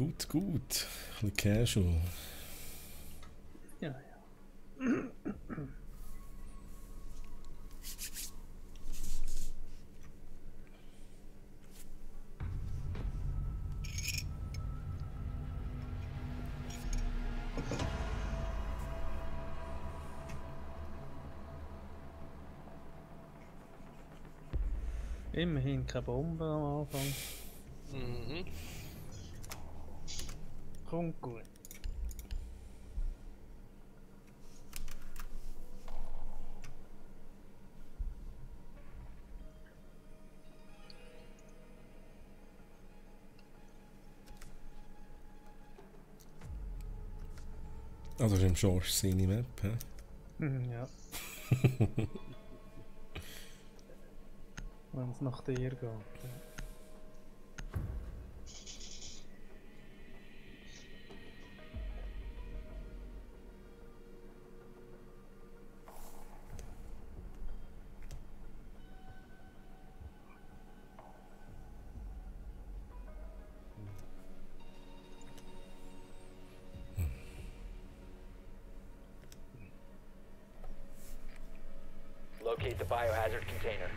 gut, gut. Ein bisschen casual. Ja, ja. Immerhin keine Bombe am Anfang. Mhm. Kommt gut. Also das ist im George seine Map, hä? Ja. Wenn es nach dir geht. Ja. Locate the biohazard container.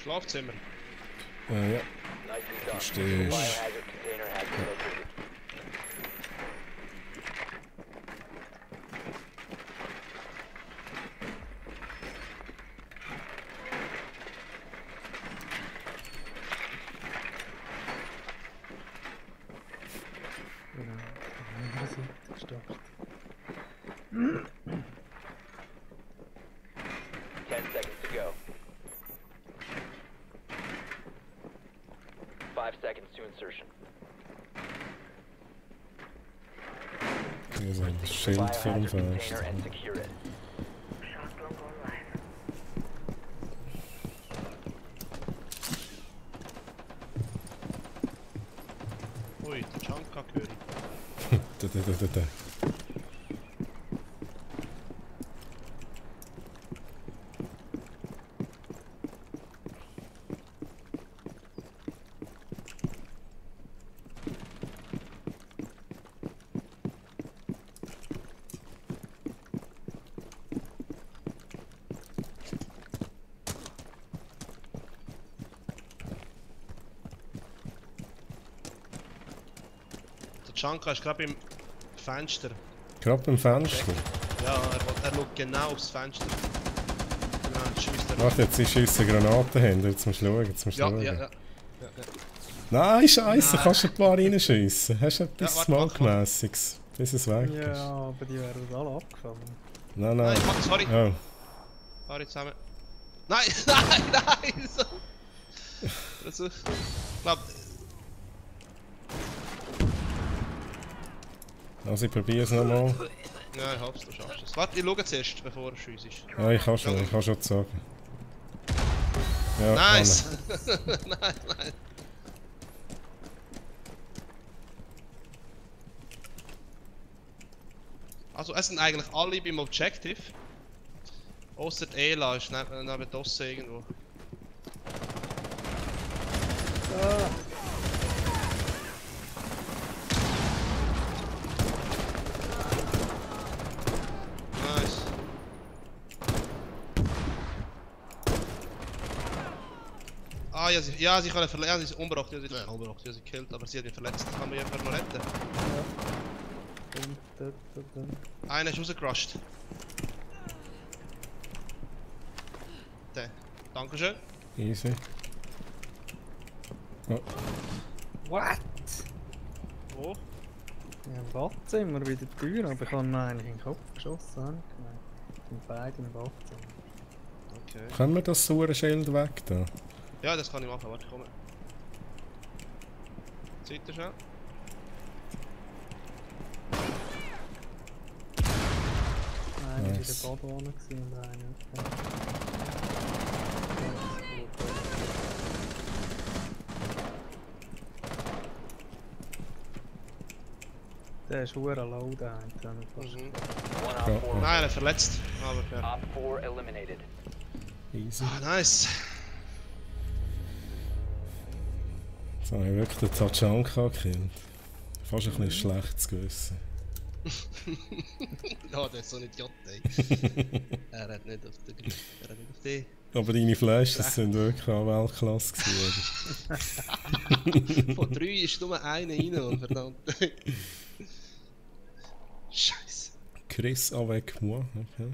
Schlafzimmer. Ja. Nicely done. Verstehe The ich. biohazard container has been located. Genau. Von meiner Seite gestartet. 10 seconds to go. 5 seconds to insertion. Hier ist ein The Schild vom biohazard container Fenster. and secure it. Ui, der Chanka höre ich. Da. Der Chanka ist gerade im Fenster. Gerade beim Fenster. Ja, er schaut genau aufs Fenster. Genau, jetzt schießt er. Warte, jetzt ist eine Granate Jetzt musst du schauen, jetzt musst du Ja, schauen. ja, ja. Nein, Scheiße, Nein. kannst du ein paar reinschiessen? Hast du etwas Ja, warte. Smoke-mässiges, bis es weg Ja, ist? aber die werden alle abgefangen. Nein, Nein, nein. sorry. Oh. Sorry zusammen. Nein, nein! So. Also, ich glaube, Also ich probiere es nochmal. ja, ich hab's, du schaffst es. Warte, ich schaue zuerst, bevor er schiesst. Ja, ich kann schon sagen. Ja, Nice! Nein, nein. Also, es sind eigentlich alle beim Objective. Ausser die Ela ist neben Dosse irgendwo. Nice. Ah, ja, sie können verletzt. Ja, sie ist umgebracht, ja, sie ist umgebracht, ja, sie gekillt, aber sie hat mich verletzt. Kann man jemanden noch retten? Einer ist rausgerusht. Der. Dankeschön. easy. Oh, What? Wo? Ja, im Badzimmer bei der Tür, aber ich habe ihn eigentlich in den Kopf geschossen. Habe ich gemeint. Sind beide im Badzimmer. Okay. können wir das saure Schild weg da? Ja, das kann ich machen, warte, komm. Zeit er schon. Einer war in Nice. der Badwanne und einer. Der ist verdammt low da hinten. Mhm. One Ja, op 4 Nein, er ist verletzt. Aber ja. Op 4 eliminated. Easy. Ah, nice. habe ich wirklich den Tachanka gekillt. Fast ein bisschen schlechtes Gewissen. Ja, der ist so ein Idiot, ey. Er hat nicht auf den Griff. Er hat nicht auf die. Aber deine Flashes sind wirklich auch Weltklasse gewesen. Von 3 ist nur einer rein und verdammt. Scheiße. Chris avec moi, okay.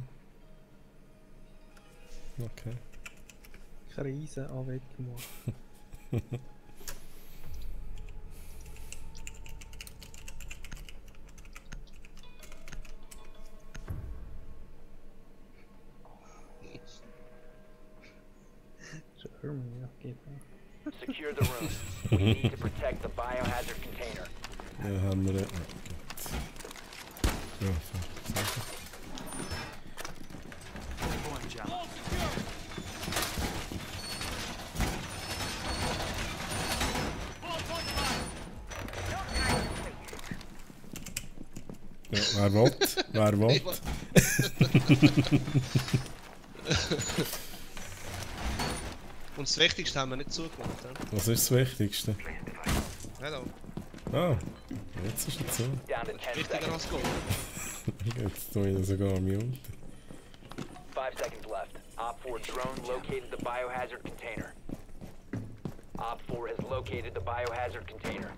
Okay. Krise avec moi. Germany, okay. Secure the room. We need to protect the biohazard container. Ja, haben wir nicht. Ja, fertig. Ja, wer will? Wer will? Und das Wichtigste haben wir nicht zugemacht. Was ist das Wichtigste? Ja, da. Ah, jetzt ist er zu. Down to 10 Wichtiger seconds. als Goal. Jetzt tue ich ihn sogar mute. 5 seconds left. Op 4 drone located the biohazard container. Op 4 has located the biohazard container.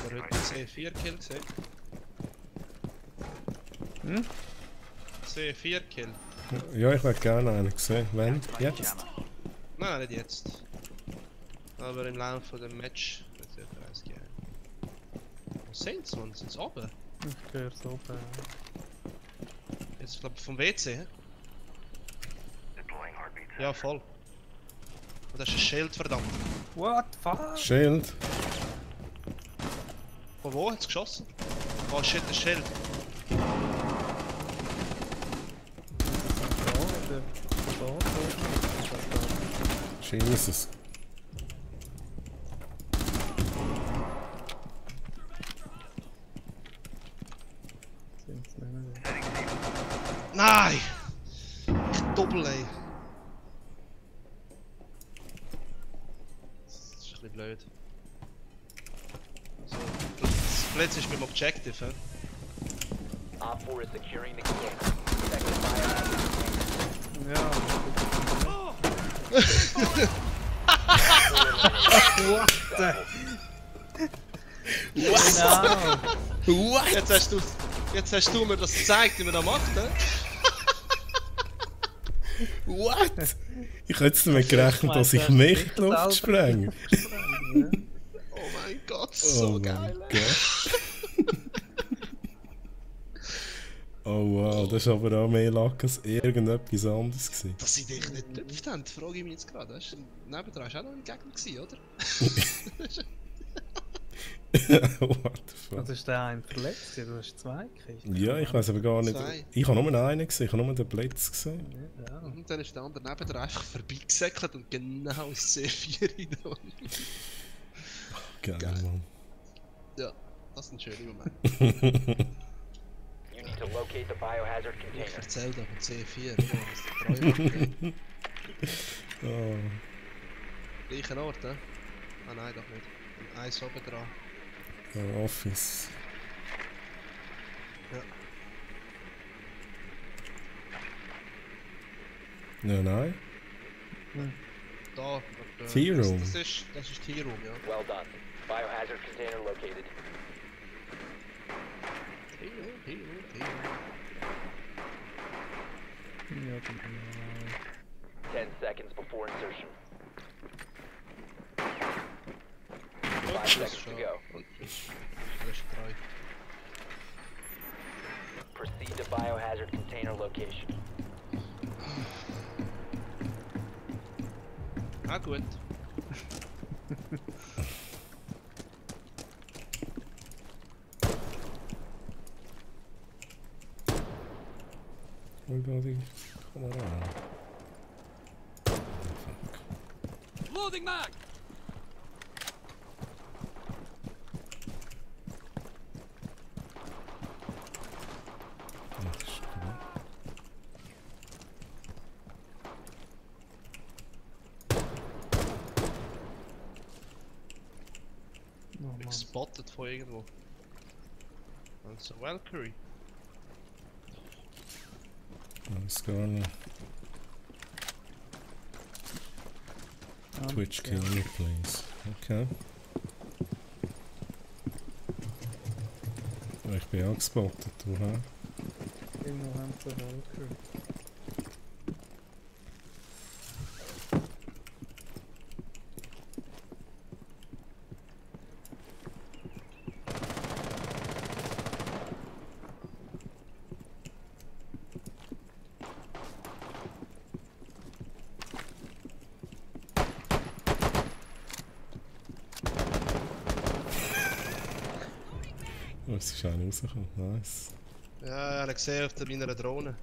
Der hat C4 Kill gesehen. Hm? C4 Kill. Ja, ich hätte gerne einen gesehen. Wenn? Jetzt? Nein, nicht jetzt. Aber im Laufe des Match wird es ja 30 geben. Wo sind sie, Mann? Sind sie oben? Ich höre so oben. Jetzt glaube ich vom WC, hä? Ja, voll. Und das ist ein Schild, verdammt. What the fuck? Schild? Von wo hat es geschossen? Oh shit, ein Schild. Jesus. Nein! Doppel, ey. Das ist ein bisschen blöd. So, das Blitz ist mit dem Objective, hä? Op 4 is securing the container. Protect the biohazard container. Ja. What the? What? Jetzt hast du mir das gezeigt, wie man das macht, hä? What? Ich hätte jetzt damit gerechnet, dass ich mich in die Luft sprenge. Oh mein Gott, so geil. Oh wow, das war aber auch mehr Lack als irgendetwas anderes gewesen. Dass sie dich nicht getöpft haben, frage ich mich jetzt gerade. Nebendran war auch noch ein Gegner gewesen, oder? What the fuck? Also ist der ein verletzt? Du hast zwei gekriegt. Ja, ich weiß aber gar nicht. Zwei. Ich habe nur einen gesehen, ich habe nur den Blitz gesehen. Ja. Und dann ist der andere nebendran einfach vorbeigesäckelt und genau ins C4 rein. Geil, Geil. Mann. Ja, das ist ein schöner Moment. You need to locate the biohazard Ich container. erzähle da von C4, oder? Was der Träumer Oh. Gleichen Ort, hä? Ah nein, doch nicht. Ein Eis oben dran. Office. Ja, nein. Da. Tea Room. Das ist Tea Room, ja. Well done. Biohazard container located. Tea Room. Ja, genau. 10 seconds before insertion. Und 5 Schuss seconds to schon. go. Und Schuss. Das ist treu. Proceed to biohazard container location. Ah, gut. Wo war die Kamera? Loading mag! Mann. gespottet von irgendwo. Also Valkyrie. Weiß gar nicht. Twitch kill me, please. Okay. Ich bin auch gespottet, du, hä? Irgendwo haben sie Valkyrie. Oh, es ist einer rausgekommen. Nice. Ja, er hat gesehen auf meiner Drohne.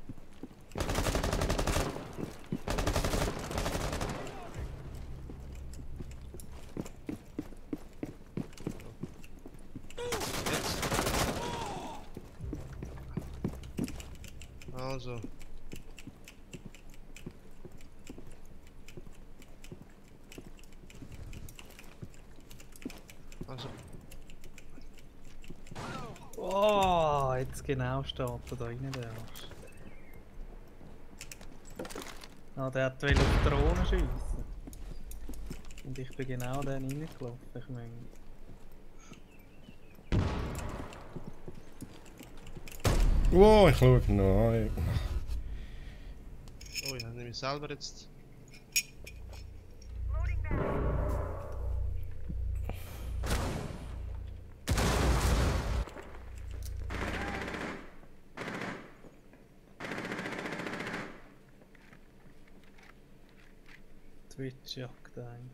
Jetzt. Also. Also. Oh, jetzt genau steht er da rein, der Arsch. Ah, der hat auf die Drohne schiessen. Und ich bin genau dann reingelaufen, ich meine. Wow, ich schaue noch an. Oh, ich habe nämlich selber jetzt. Twitch jagt ein.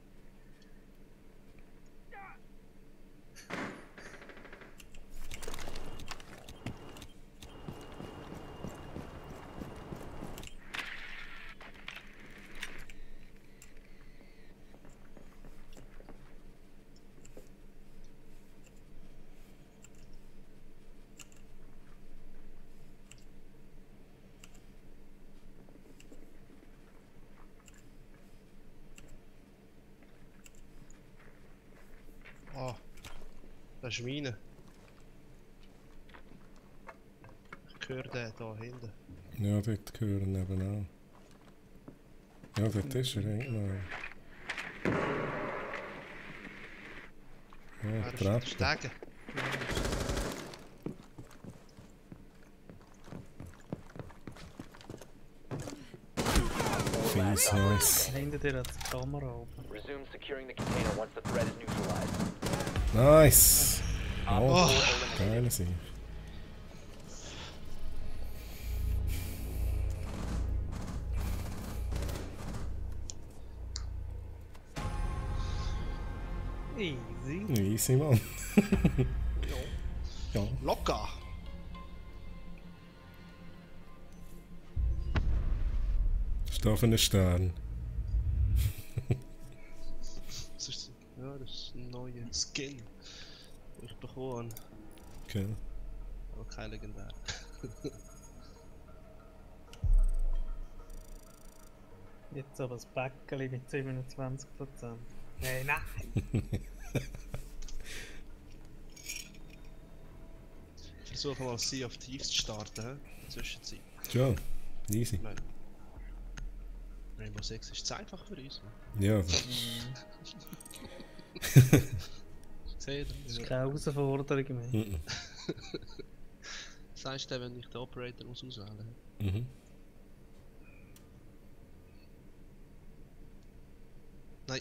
Oh, das ist meine. Ich höre den da hinten. Ja, dort gehören nebenan. Ja, dort ist er irgendwo. Ja, Er ist Treppe. Stegen. Fies, nice. Hinter dir hat es die Kamera oben. Resume securing the container once the threat is neutralized. Nice! Op Oh, 4 eliminated. geile Sieg. Easy. Easy, Mann. Ja. Locker! Steht auf einen Stern. Das ist, ja, das ist ein neuer Skin, den ich bekommen habe. Okay. Aber kein legendär. Jetzt aber das Bäckeli mit 27%. Hey, nein! Versuchen mal Sea of Thieves zu starten, in der Zwischenzeit. Ja, easy. Nein. Rainbow Six ist zu einfach für uns. Ja, Seht Das ist ihr? keine Herausforderung mehr. mhm. Sagst du, wenn ich den Operator muss auswählen Mhm. Nein,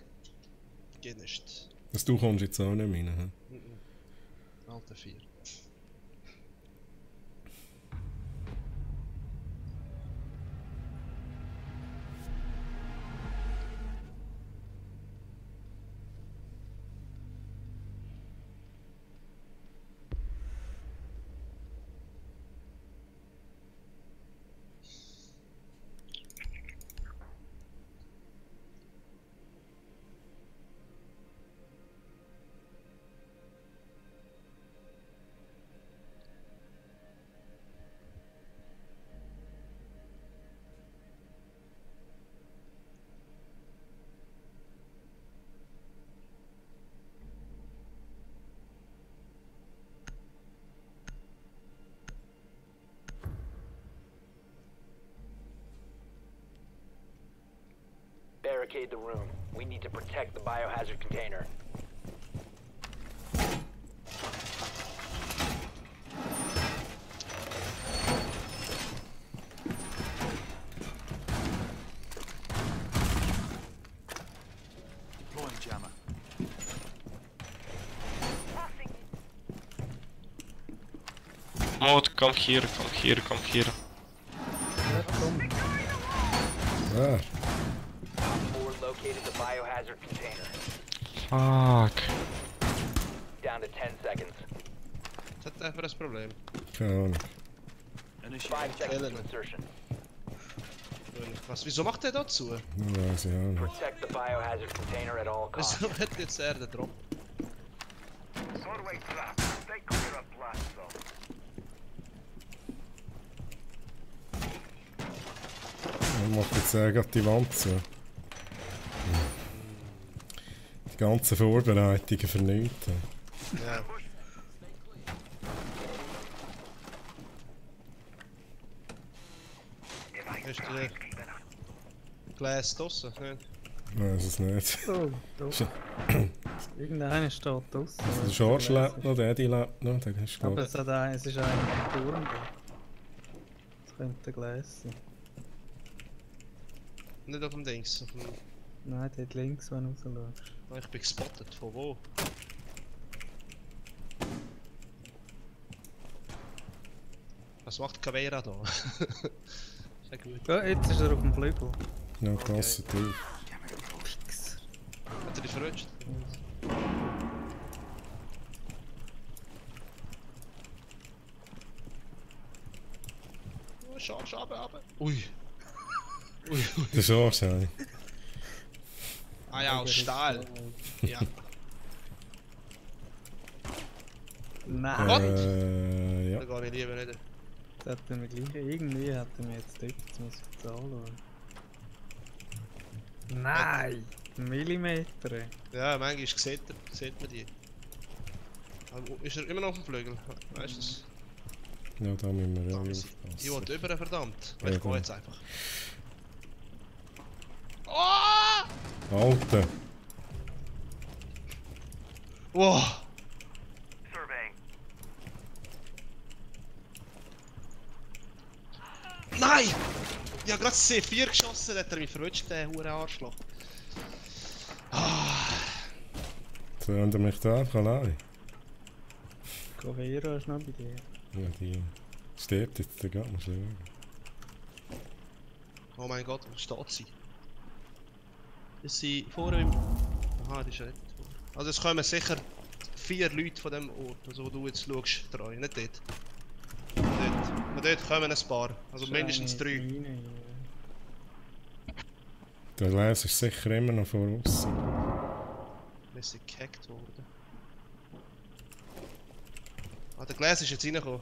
geht nicht. Also du kommst jetzt auch nicht rein, hä? Alter 4. located the room. We need to protect the biohazard container. Deploying jammer. Mod, kom hier, kom hier, kom hier. Waar? Op 4 located the biohazard container. Fuck. Down to 10 seconds. Was hat der für ein Problem? Keine Ahnung. 5 Initiate. seconds to insertion. Was, wieso macht der dazu? Weiß ich auch nicht. Protect the biohazard container at all costs. Wieso hat jetzt er den Drop? Doorway trap. Stay clear of blast zone. Ich mache jetzt gerade die Wand zu. Die ganzen Vorbereitungen für nichts. Ja. Ist der Glas draussen? Nicht? Ich weiß es nicht. Oh, doch. Irgendeiner steht draussen. Der George lebt noch, der Eddie lebt noch. Der ist, Aber glaub, es ist einer im Turm. Das könnte ein Glas sein. Nicht auf dem Dings. Auf dem... Nein, dort links, wenn du rausschaust. Oh, ich bin gespottet. Von wo? Was macht Caveira da? Sehr gut. Ja, jetzt ist er auf dem Flügel. ja, klasse Typ. Hat er dich verrutscht? Oh, schade, schade, aber. Ui. Ui, ui. Der George, ja. Ah ja, aus Stahl. Ja. Nein! Ja. Da gehe ich lieber nicht. Das hat er mir gleich. Irgendwie hat er mir jetzt dort, jetzt muss ich zahlen. Nein! Millimeter! Ja, manchmal sieht man die. Aber ist er immer noch auf dem Flügel? Weißt du das? Ja, da müssen wir ja Ich aufpassen. wollte über, verdammt. Ja, Ich gehe dann. jetzt einfach. Oh! Alter! Wow! Surveying. Nein! Ich habe gerade C4 geschossen, da hat er mich verrutscht, der hure Arschloch. Ah, So haben wir mich da einfach allein. Covero ist noch bei dir. Ja, die stirbt jetzt, da geht man schauen. oh mein Gott, wo steht sie? Ist sie vorne im... Aha, die ist ja nicht vorne. Also es kommen sicher 4 Leute von dem Ort, also wo du jetzt schaust, treu, nicht dort. Dort. Und dort kommen ein paar, also mindestens 3. Der Les ist sicher immer noch vor uns. Wir sind gehackt worden. Ah, der Glas ist jetzt reingekommen.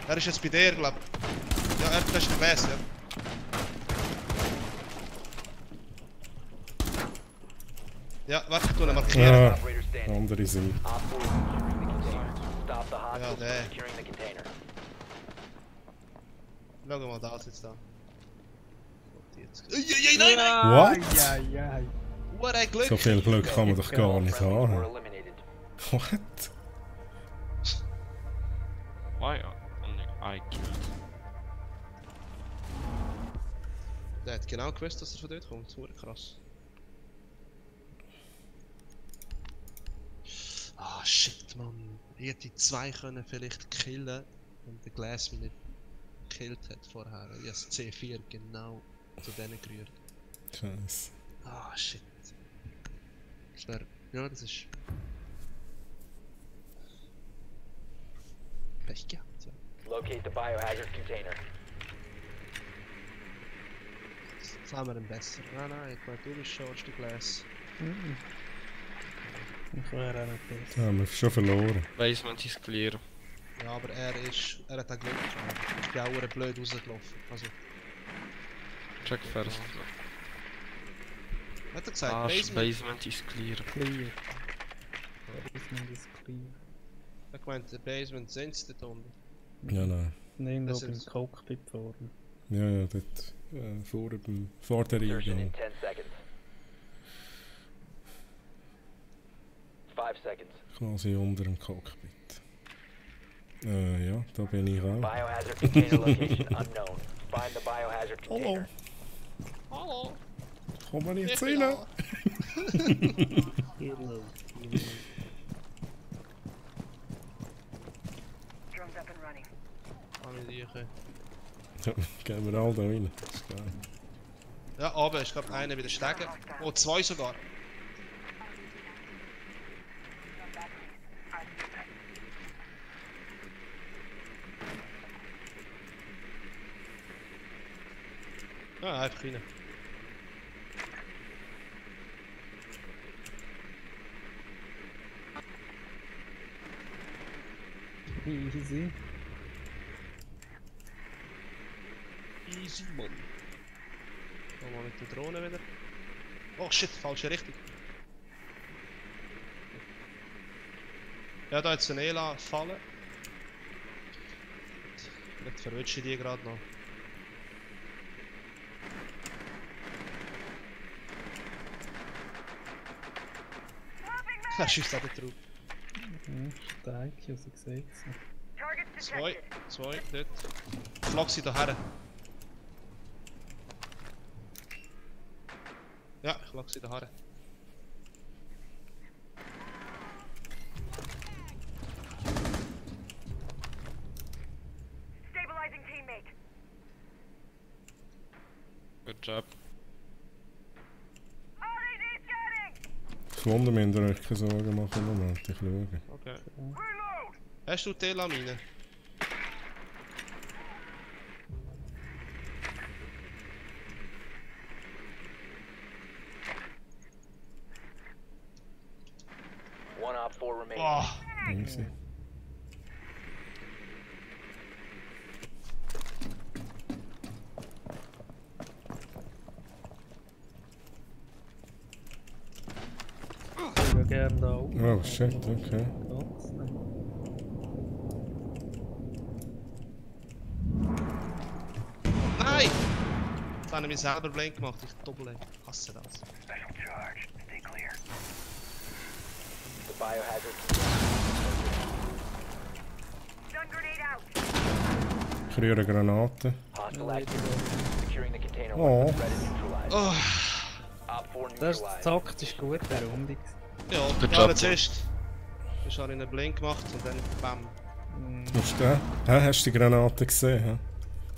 Er ist jetzt bei dir, glaub ich. Ja, das ist der Glas, ja. Ja, warte, ich tu ihn markieren. Ah, Operator standing. andere Seite. Op 4 is securing the container. Stop the hostiles there. from securing the container. Schau mal, da ist jetzt da. Nein, nein! What? Ja, ja. What ein Glück! So viel Glück kann man doch gar nicht Friendlies were haben. eliminated. What? Why only I killed? Der hat genau gewusst, dass er von dort kommt. Das ist krass. Ah, shit, Mann. Ich hätte die 2 können vielleicht killen, wenn der Glas mich nicht gekillt hat vorher. Ich habe das C4 genau zu denen gerührt. Scheiße. Ah, shit. Das wäre... Ja, das ist... Pech gehabt, ja. Locate the biohazard container. Jetzt haben wir einen besser. Nein, nein, ich meine, du bist schon ein Glas. Ich wäre auch nicht besser. Da haben wir schon verloren. Basement is clear. Ja, aber er hat auch Glück gehabt. Ich bin auch blöd rausgelaufen. Also, Check first. hat er gesagt, Arsch, Basement? basement is clear. Clear. Basement ist clear. Ich hab gemeint, der Basement sind sie dort unten. Ja, nein. Nirgendwo Das beim ist- Cockpit vorne. Ja, ja, dort vor der Insertion in Eingang. 10 seconds. 5 seconds. Quasi unter dem Cockpit. Ja, da bin ich auch. Biohazard container location unknown. Find the biohazard Hallo. container. Hallo! Komm mal jetzt Ich bin rein. da. Hello. Drones up and running. Alle Riechen. Ja, gehen wir alle da rein. Das ist geil. Ja, aber ich glaube einer wieder steigen. Oh, 2 sogar. Ja, einfach rein. Easy. Easy, Mann. Gehen wir mit der Drohne wieder. Oh shit, falsche Richtung. Ja, da jetzt eine Ela fallen. Jetzt verwünsche ich die gerade noch. Er schießt auch drauf. Ja, steig, also ich sehe es. Targets Zwei, detected. dort. Flag sie daher. Ja, ich lag sie daher. Stabilizing teammate. Good job. RED scanning. Ich wundere mich, wenn ihr euch keine Sorgen macht im Moment. Ich schaue. Okay. Reload. Hast du Telamine? One op 4 remaining. Boah! Easy. Ich gehe gerne da auf. Oh shit, okay. Trotzdem. Nein! Jetzt habe ich mich selber blind gemacht, ich doppel. Ich hasse das. Special charge. Stay clear. The biohazard Stun grenade out. Ich rühre Granaten. hostile activity. Securing the container Oh. once the threat is neutralized. Oh! Op 4 Das ist neutralized. taktisch gut, der Runde. Ja, Good ja, job. zuerst. Ich habe einen blind gemacht und dann bam. Wo ist der? Hä, hast du die Granate gesehen? Hä?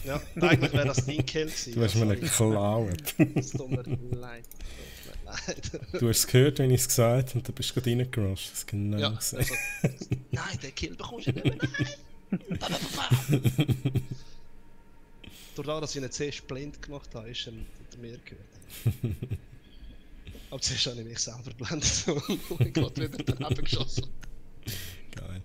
Ja, eigentlich wäre das dein Kill gewesen. Du hast mir nicht geklaut. Es tut mir leid. Tut mir leid. Du hast es gehört, wenn ich es gesagt habe, und dann bist du gerade reingerusht. Das ist genau Ja, gesehen. also, nein, den Kill bekommst du nicht mehr. Nein! Durch das, dass ich ihn zuerst blind gemacht habe, ist er mir gehört. Aber zuerst habe ich mich selber blendet und gerade wieder daneben geschossen. Geil.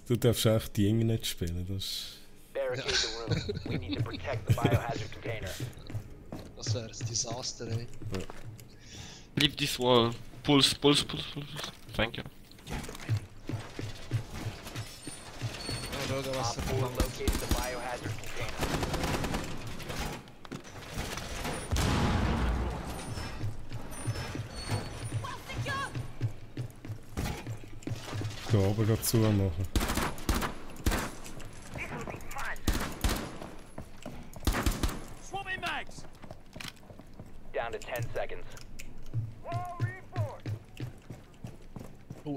Du darfst echt die Inge nicht spielen. Das ist... Barricade the room. We need to protect the biohazard container. Das wäre ein Desaster, ey. Leave this wall. Pulse, pulse, pulse, pulse. Thank you. Ja, schau, was Op 4 located the biohazard container. Ich gehe oben gerade zu machen. This will be fun. Swapping mags! Down to 10 seconds. Wall reinforced.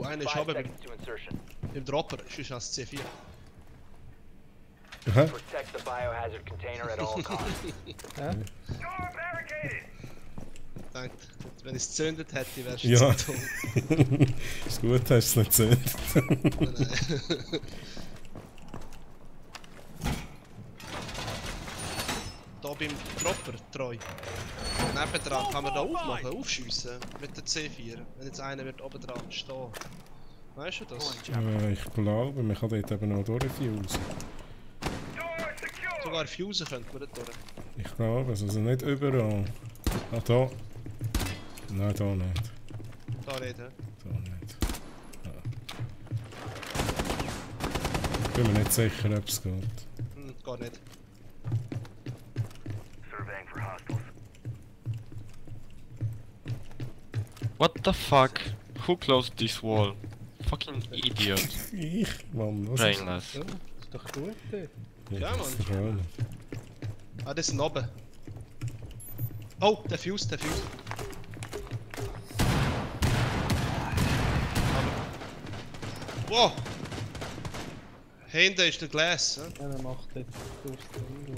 einer ist 5 aber seconds to insertion. im Dropper, sonst als C4. Hä? Protect the biohazard container at all costs. Ja? Door barricaded. Denkt, wenn ich es gezündet hätte, wärst du Ja. zu tot. Ist gut, hast du es nicht gezündet. Nein. Da beim Dropper, treu. Nebendran kann man da aufmachen, aufschiessen mit der C4. Wenn jetzt einer wird oben dran stehen. Weißt du das? Ich glaube, man kann dort eben auch durchfusen. Door secure. Sogar fusen könnte man dort durch. Ich glaube, also nicht überall. Ah, da. Nein, da nicht. Da nicht, hä? Da nicht. Ich bin mir nicht sicher, ob es geht. Gar nicht. Surveying for hostiles. What the fuck? Who closed this wall? Fucking idiot. Ich, Mann, was ist Brainless. So, ist doch gut dort. Ja, Mann. Mann. Ah, das sind oben. Oh, der Fuse, der Fuse. Wow! Hinten ist der Glas. Ja? Ja, der macht jetzt durchs Ding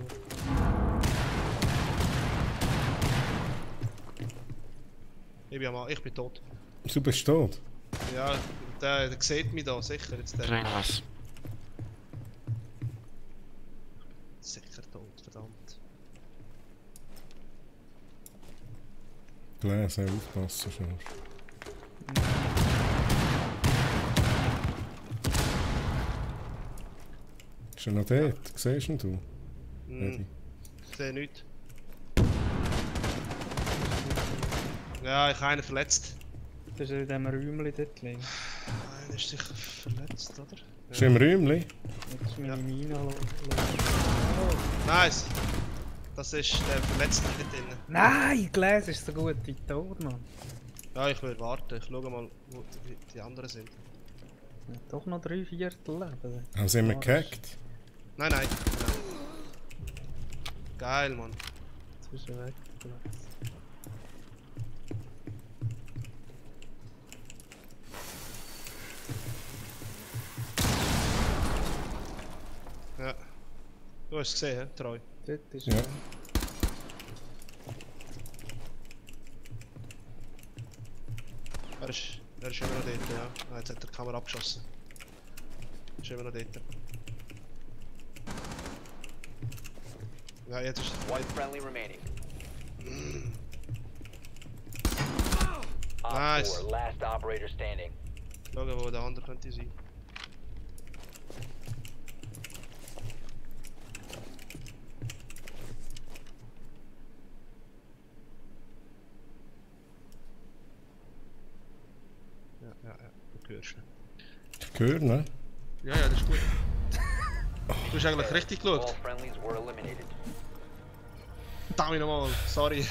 durch. Ich bin tot. Du bist tot. Ja, der sieht mich da, sicher. Jetzt der. Brainless. Sicher tot, verdammt. Glas, aufpassen schon. Ist er noch dort? Siehst ihn du? Hm, ich sehe nichts. Ja, ich habe einen verletzt. Das ist in diesem Räumchen dort links. Einer ist sicher verletzt, oder? Ist er im Räumchen? Jetzt ist meine Mine los. Nice! Das ist der Verletzte dort drinnen. Nein, Glas ist so gut wie tot, Mann. Ja, ich will warten. Ich schaue mal, wo die anderen sind. Ja, doch noch 3/4 Leben. Haben sie ihn gehackt? Nein, nein. Geil, Mann. Jetzt ist er weg, Glas. Ja. Du hast es gesehen, hä? Treu. Dort ist Ja. er. Er ist immer noch dort, ja. Ah, jetzt hat er die Kamera abgeschossen. Er ist immer noch dort. Ja, jetzt ist er. One friendly remaining. Op Nice. 4, last operator standing. Schauen, wo der andere könnte sein. Ja, du hörst ihn. Ich höre, ne? Ja, das ist gut. Du hast eigentlich richtig All geschaut. friendlies were eliminated. Verdammt nochmal, sorry.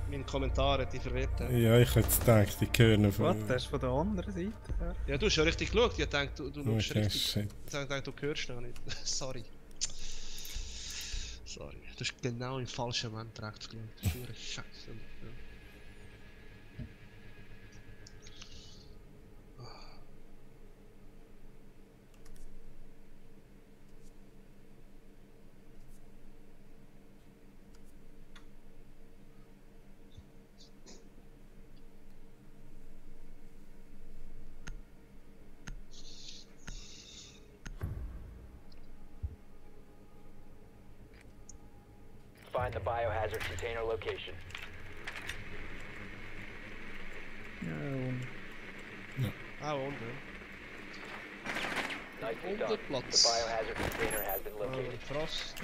Meine Kommentare, die verwirrt haben. Ja, ich hätte gedacht, ich höre ihn Was? von... Der ist von der anderen Seite her. Ja, du hast ja richtig geschaut. Ich dachte, du schaust Okay, richtig. shit. Ich dachte, du hörst noch nicht. Sorry. Sorry. Du hast genau im falschen Moment rechts geschaut. Das ist pure Scheiße. Ja. Find the biohazard container location. Ja, und Ah, und ja. Nicely done. The Platz. biohazard container has been located. Frost.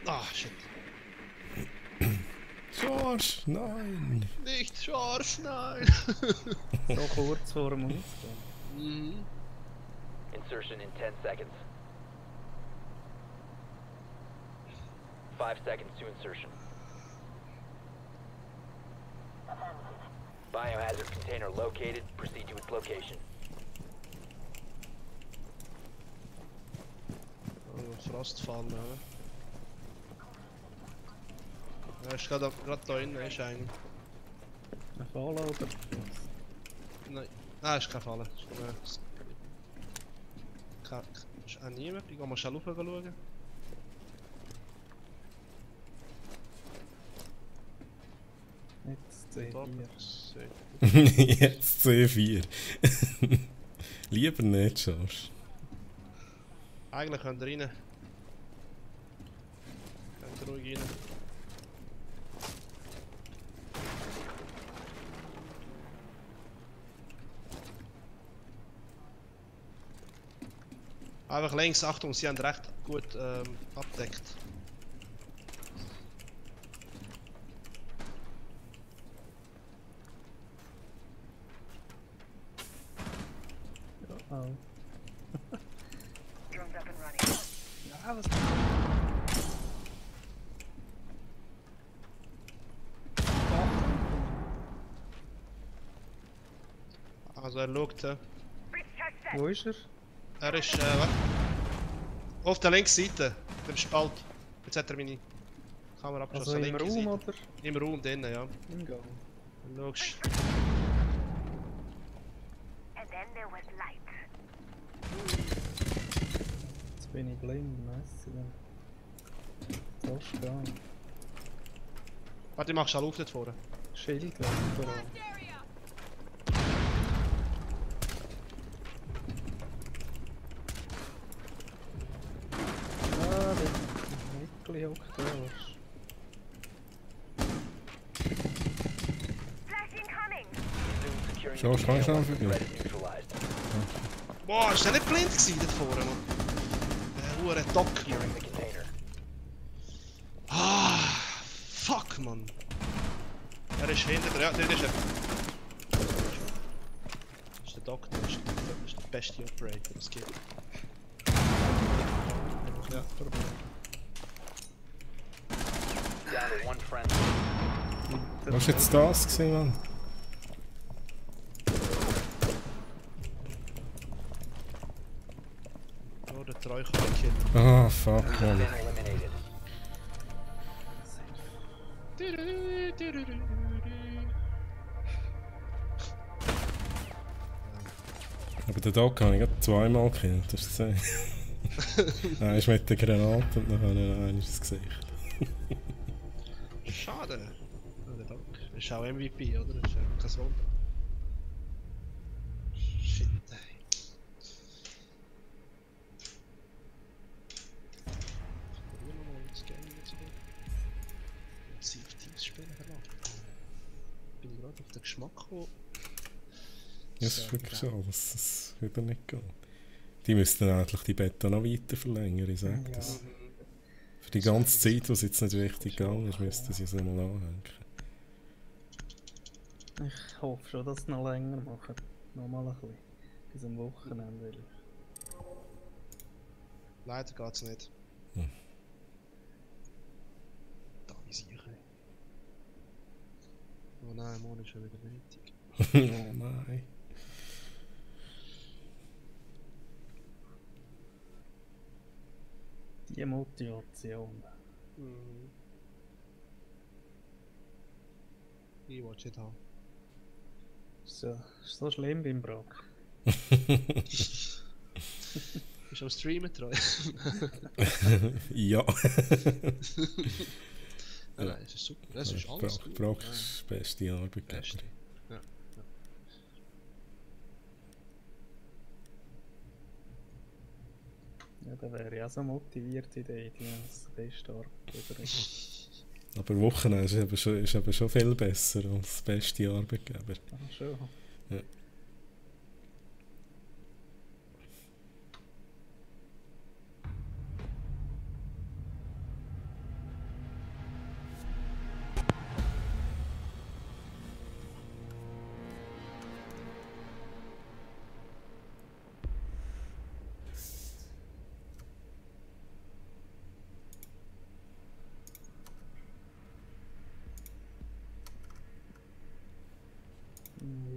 Ah, shit. George, nein! Nicht Schwarz, nein! so kurz vor dem Ausgang. Mhm. Insertion in 10 seconds. 5 seconds to insertion. Biohazard container located. Proceed to its location. Oh, Frostfall, oder? Er ist gerade da innen, ist einer. Ein Fall oder? Nein, ah, ist kein Fall. Ist auch niemand. Ich gehe mal schnell rauf schauen. Jetzt Top. C4. Jetzt C4. Lieber nicht, George. Eigentlich könnt ihr rein. Könnt ihr ruhig rein. Einfach links, Achtung, sie haben recht gut abdeckt. Oh. Drones up and Ja, was? Also er schaut. Wo ist er? Er ist auf der linken Seite, dem Spalt. Jetzt hat er meine Kamera abgeschossen. Also im linke Raum Seite. oder? Im Raum drinnen, ja. Im Gang. Dann schaust And then there was light. Jetzt bin ich blind, weißt du. Fast gar nicht. warte, ich mach schnell auf dort vorne. Schild weg, vor allem. Ah, der Mickli hockt da. Flash incoming. Soon securing Schon, the schon, schon, container once the schon. threat is neutralized. Boah, ist der nicht blind gewesen dort vorne, Mann? Der hure Doc. Securing the container. Ah, fuck, Mann. Er ist hinter der, ja, dort ist er. Das ist der Doc, das ist der beste Operator, den es gibt. Ja. Down to one friend. Was war jetzt das gewesen, Mann? Oh, der Treu kann ich killen. Ah, fuck, Been Mann. eliminated. Aber den Doc habe ich gerade zweimal gekillt, hast du gesehen? Einer ist mit der Granate und nachher einer ist das Gesicht. Schade. Oh, der Doc. Ist auch MVP, oder? Ist einfach kein Wunder. Shit, ey. Probieren wir mal das Game jetzt wieder. CFTs spielen verlangt. Bin ich gerade auf den Geschmack gekommen. Ja, es ist wirklich so, dass es wieder nicht geht. Die müssten eigentlich die Beta noch weiter verlängern, ich sag das. Für die ganze Zeit, was jetzt nicht richtig gegangen ist, müssten sie es nochmal anhängen. Ich hoffe schon, dass sie noch länger machen. Nochmal ein bisschen. Bis am Wochenende. Leider geht's nicht. Hm. Da ist ich. Oh nein, morgen ist schon wieder Montag. Oh nein. Die Motivation. Mhm. Ich wollte nicht haben. Ist so schlimm beim Brock. Bist du am Streamen treu? Ja. Nein, es ist super. Es ist alles gut. Brock ist die beste Arbeitgeber. Beste. Ja. Ja, da wäre ich auch so motiviert in der Idee, als beste Arbeitgeber. Aber Wochenende ist eben schon viel besser als beste Arbeitgeber. Ah, schon.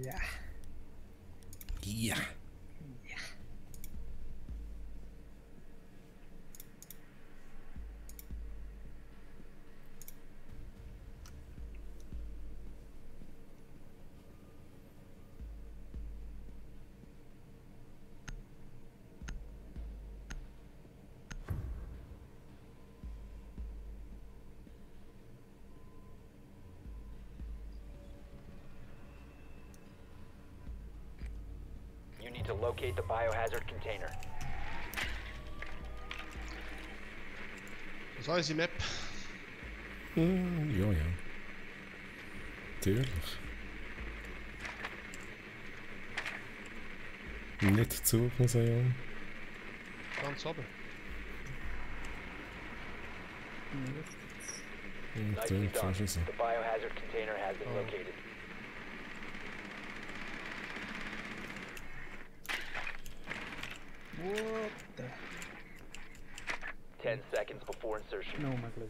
Ja. Ja. Ja. You need to locate the biohazard container. Was ist unsere Map? Ja, ja. Natürlich. Nicht Zugmuseum. Ganz oben. Ja, Nicely tönt done. fast so. The biohazard container has been located. What the? 10 seconds before insertion. Nur mal Glück.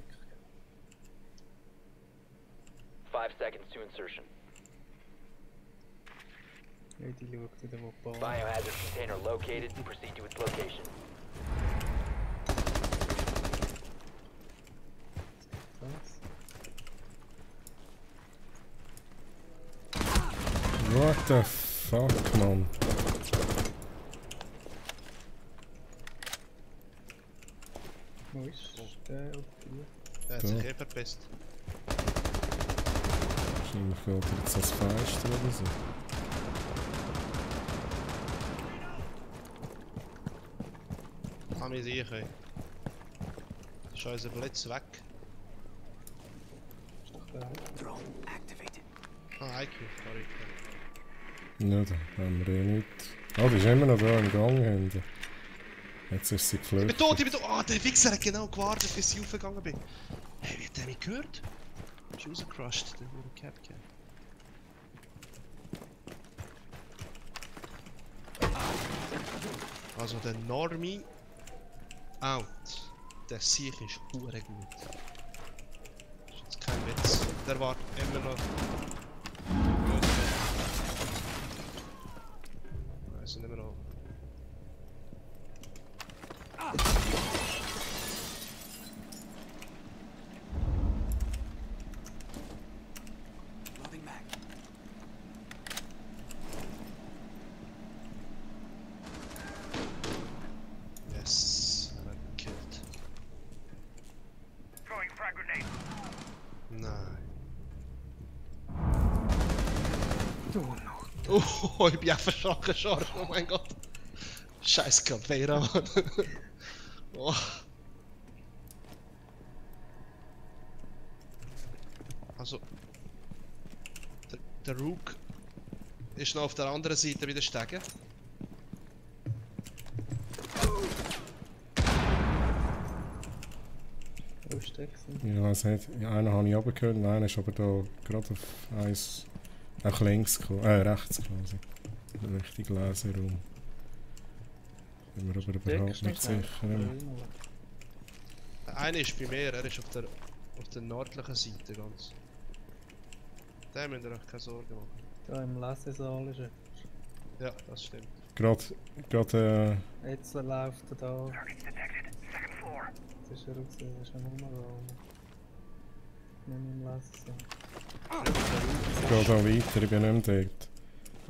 5 seconds to insertion. Die schaut wieder, wo die Bahn Biohazard container located. Proceed to its location. ist. What the fuck, man? Wo ist der oder die? Der hat Da. sich verpisst. Wahrscheinlich geht er jetzt als Fenster oder so. Kann mich sicher. Ist unser Blitz weg. Ist doch der. Ah, IQ, sorry. Ja, da haben wir eh nichts. Ah, die ist immer noch da im Gang hinten. Jetzt ist sie Ich bin geflüchtet. tot, ich bin tot! Ah, der Wichser hat genau gewartet, bis ich aufgegangen bin. Hey, wie hat der mich gehört? Ist rausgecrushed, der wurde Capcan. Also der Normie out. Der Sieg ist hure gut. Das ist jetzt kein Witz. Der war immer noch. Nein, sind immer noch. Loading mag. Yes, er hat ihn gekillt. Throwing frag grenade. Nein. Du noch. Oh, ich bin auch verschrocken schon. Oh mein Gott. Scheiß Caveira, Mann. Oh. Also. Der Rook ist noch auf der anderen Seite wieder steigen. Wo ist der gewesen? Ja, es hat, ja, einen habe ich runtergehört, einer ist aber da gerade auf eins. Auch links gekommen, rechts quasi. Der richtige Leseraum. Bin mir aber überhaupt nicht sicher. Der eine ist bei mir, er ist auf der nördlichen Seite ganz. Da müsst ihr euch keine Sorgen machen. Da im Lesesaal ist er. Ja, das stimmt. Gerade, Jetzt läuft er da. Targets detected. Second floor. Jetzt ist er raus, er ist am Umraum. Nicht im Lesesaal. ich gehe da weiter, ich bin nicht mehr dort.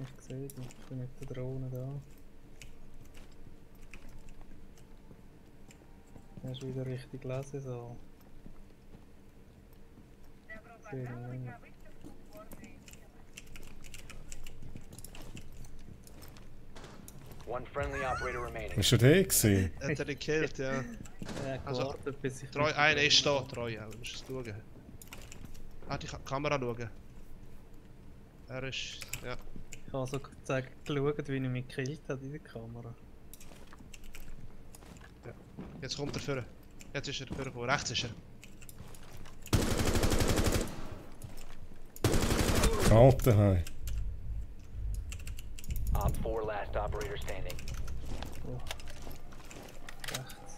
Ich sehe dich, ich bin mit der Drohne da. Er ist wieder richtig Lesesaal. Sehe ihn nicht mehr. One friendly operator remaining. Ist er der gewesen? Hat er ihn gekillt, ja. Er hat Also, gewartet, bis ich... Treu, einer ist da, treu, ja, du musst es schauen. Ah, die Kamera schauen. Er ist, ja. Ich habe so gezeigt, geschaut, wie er mich gekillt hat in der Kamera. Jetzt kommt er vorne. Jetzt ist er vorne, rechts ist er. Alter, hey. Op 4 last operator standing. Oh. Rechts.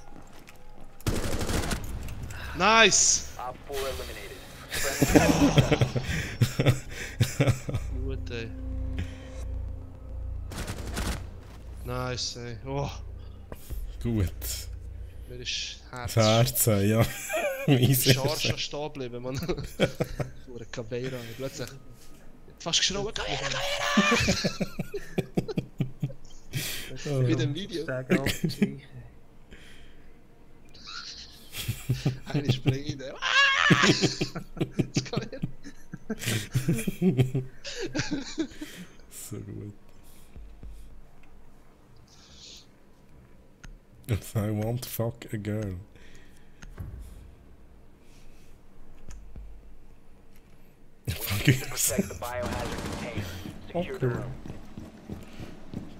Nice! Op 4 eliminated. Friendly. Gut, ey. Nice, ey. Oh, Gut. mir ist Das Herz. Herz, ja. Easy. Schar schon stehen geblieben, Mann. Vor der Caveira. Plötzlich. Fast geschrien, Caveira! Wie dem Video. Sag auch die Geschichte. Eine springt rein. Das kann nicht. So gut. If I want to fuck a girl. Protect the biohazard container. Secure the room.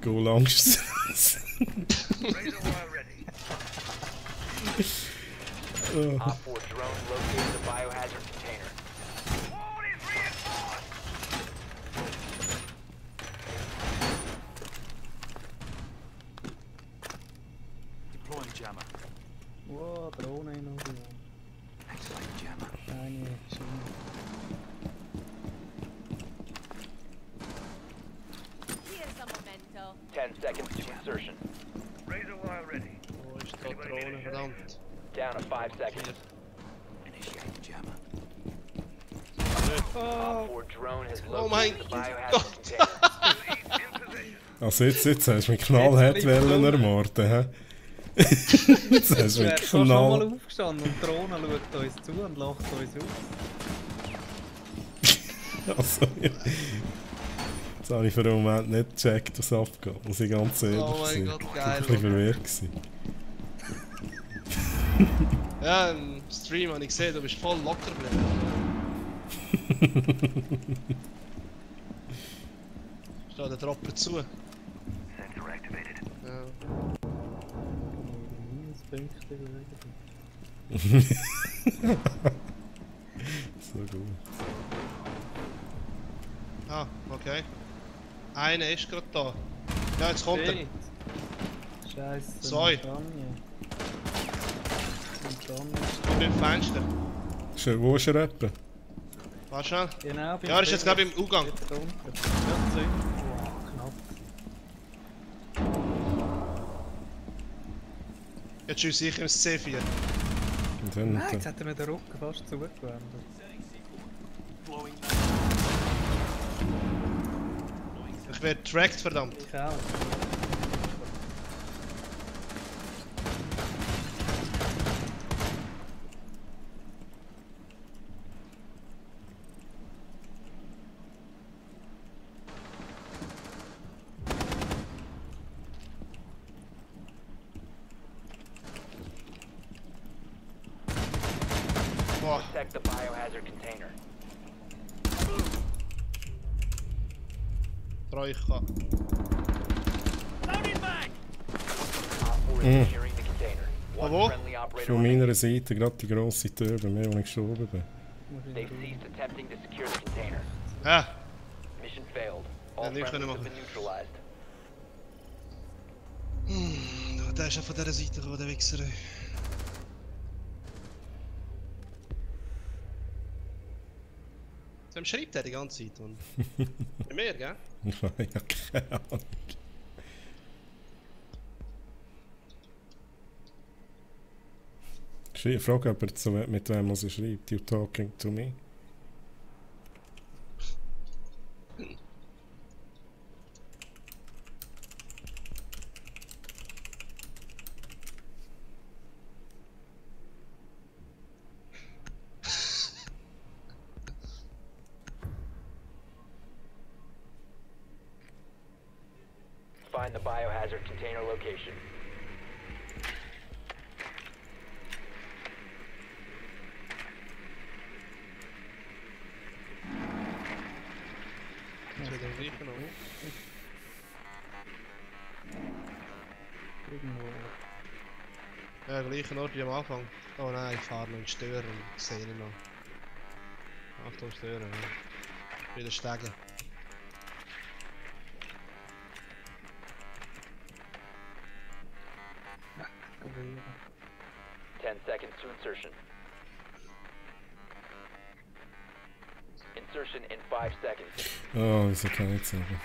Go langs. Razor wire ready. Op 4 drone located the biohazard container. Wall is reinforced. Deploying jammer. Wow, Drohne in Orion. Eine Schiene. Here's a memento. 10 seconds to insertion. Razor wire ready. Wo ist die Drohne, verdammt? Down to 5 seconds. Op 4 drone has Oh mein located the biohazard Gott! container. In position. Also jetzt hast du mich knallhart wollen ermorden, hä? Jetzt hast du Er mich ist schon mal knall... aufgestanden und die Drohne schaut uns zu und lacht uns aus. Also, ja. Jetzt habe ich für den Moment nicht gecheckt, was abgeht, muss ich ganz ehrlich Oh mein sein. Gott, Ich war geil. ein bisschen verwirrt gewesen. Ja, im Stream habe ich gesehen, du bist voll locker geblieben. Steht der Dropper zu. Sensor activated. Ja. Minuspunkte bewegen. So gut. Ah, okay. Einer ist gerade da. Ja, jetzt kommt er. Shit. Scheiße. Zwei. Montagne. Montagne. Kommt beim Fenster. Wo ist er etwa? Warte schnell. Genau, Ja, er ist jetzt gerade im Ausgang. Dort unten. Ja, Zünd. Wow, knapp. Jetzt schieße ich ins C4. Und dann, Nein, jetzt hat er mir den Rücken fast zugewendet. Ich werde tracked, verdammt. Ich auch. Boah, Protect the biohazard container. treu ich kann. Op 4 is securing the container. One Wo? friendly operator von remaining. meiner Seite gerade die grosse Tür, bei mir, wo ich geschoben bin. They've ceased attempting to secure the container. Ja, Mission failed. All Ja, die friendlies können have machen. been neutralized. der ist ja von dieser Seite gekommen, der Wichser. Ey. Wem schreibt der die ganze Zeit? Mann? Bei mir, gell? Ich habe ja keine Ahnung. Frage aber, mit wem er schreibt. You talking to me? Find the biohazard container location. Das wird der gleiche noch. Irgendwo. Ja, gleichen Ort wie am Anfang. Oh nein, ich fahre noch in Stören. Ich sehe ihn noch. Achtung, Stören. Ja. Wieder steigen. Probieren. 10 seconds to insertion. Insertion in 5 seconds. Oh, wieso kann ich sagen?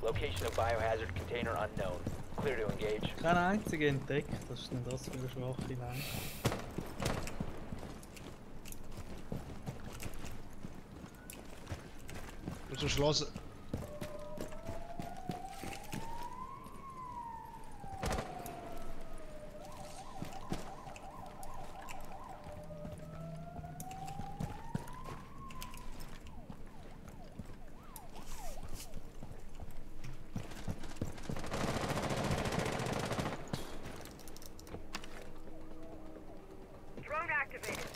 Location of biohazard container unknown. Clear to engage. Kein einziger entdeckt, das ist denn das für eine schwache Line. Und zum Schluss. Drone activated.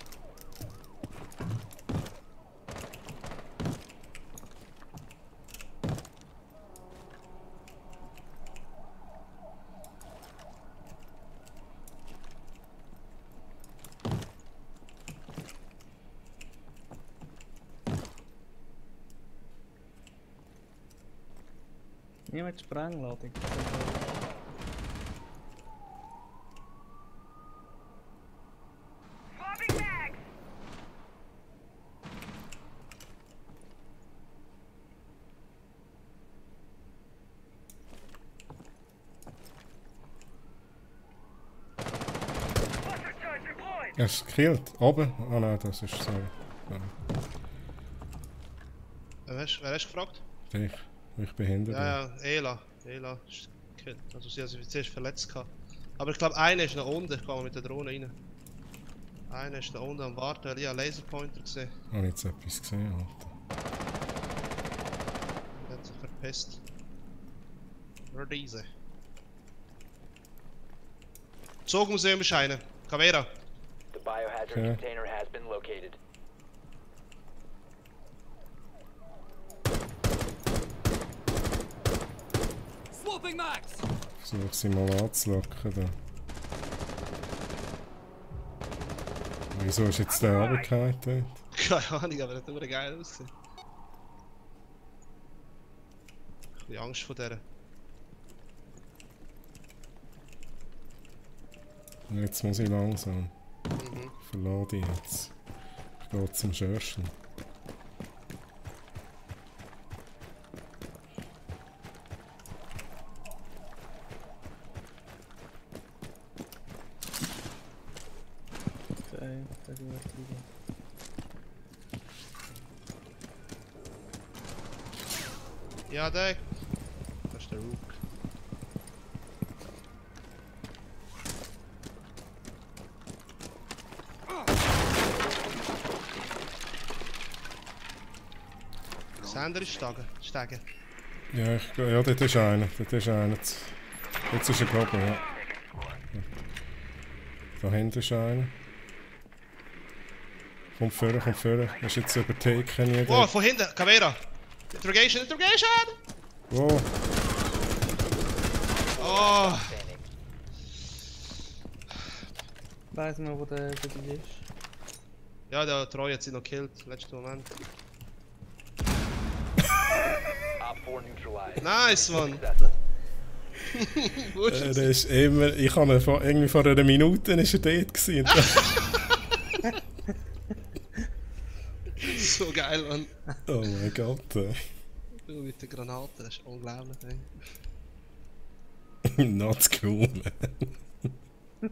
Niemand Sprengladung. Hast du gekillt? Oben? Ah nein, das ist so. Ja. Wer hast du gefragt? Ich bin hinter dir. Ja, ja, Ela. Ela ist gekillt. Also sie hat sich zuerst verletzt gehabt. Aber ich glaube, einer ist noch unten. Ich gehe mal mit der Drohne rein. Einer ist da unten am Warten, weil ich einen Laserpointer gesehen Habe ich jetzt etwas gesehen, Alter. Der hat sich verpisst. Nur diese. Zugmuseum ist einer. Cavera. The biohazard Okay. container has been located. Swapping max! Versuche sie mal anzulocken da. Wieso ist jetzt der runtergefallen dort? Keine Ahnung, aber das hat nur geil ausgesehen. Ich habe Angst vor der. Jetzt muss ich langsam. Mhm. Verlade ich jetzt. Ich gehe zum Schörchen. Okay, sehr gut. Ja, der. Das ist der Rook. Sander ist steigen. Ja, ja, dort ist einer. Dort ist einer. Jetzt ist er gekommen, ja. Da hinten ist einer. Kommt vorne, kommt vorne. Ist jetzt übertaken hier. Oh, von hinten, Cavera! Interrogation, Interrogation! Wow. Oh! Standing. Weiss man, wo der ist. Ja, der Troy hat sie noch gekillt, letzten Moment. Op 4 neutralized. Nice, Mann! Successful. Wo ist Der ist immer. Ich habe ihn irgendwie vor einer Minute ist er dort gewesen. so geil, Mann. Oh mein Gott. Du mit der Granate, das ist unglaublich, ey. Not cool, man.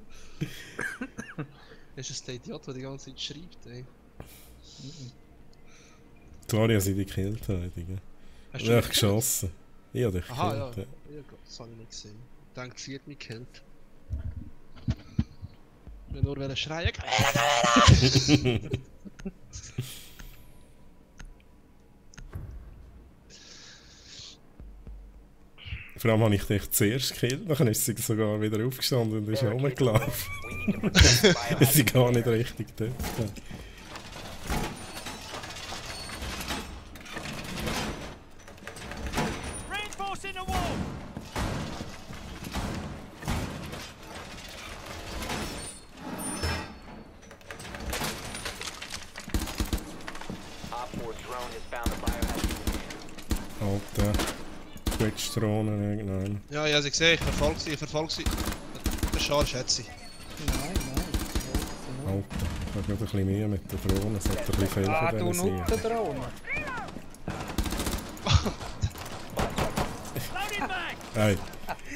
Das ist ein Idiot, der die ganze Zeit schreibt, ey. Sorry, dass ich dich gekillt habe, Digga. Hast Ich habe mich geschossen. Ich habe dich gekillt? Aha, ja. gekillt. Ja, das habe ich nicht gesehen. Ich denke, sie hat mich gekillt. Ich will nur schreien. Vor allem habe ich dich zuerst gekillt, dann ist sie sogar wieder aufgestanden und ist rumgelaufen. We need to protect the Wir biohazard sind gar nicht container. richtig dort. Reinforcing the wall! Op 4 drone has found the biohazard container. Alter. Twitch-Drohne, nein. Ja, ja, sie gesehen, ich verfolge sie. Der Charge hat sie. Nein, nein. Alter. Ich habe gerade ein bisschen Mühe mit der Drohne, es hat ein bisschen viel Ah, von du denen nutzt sein. die Drohne. Loading mag! Hey,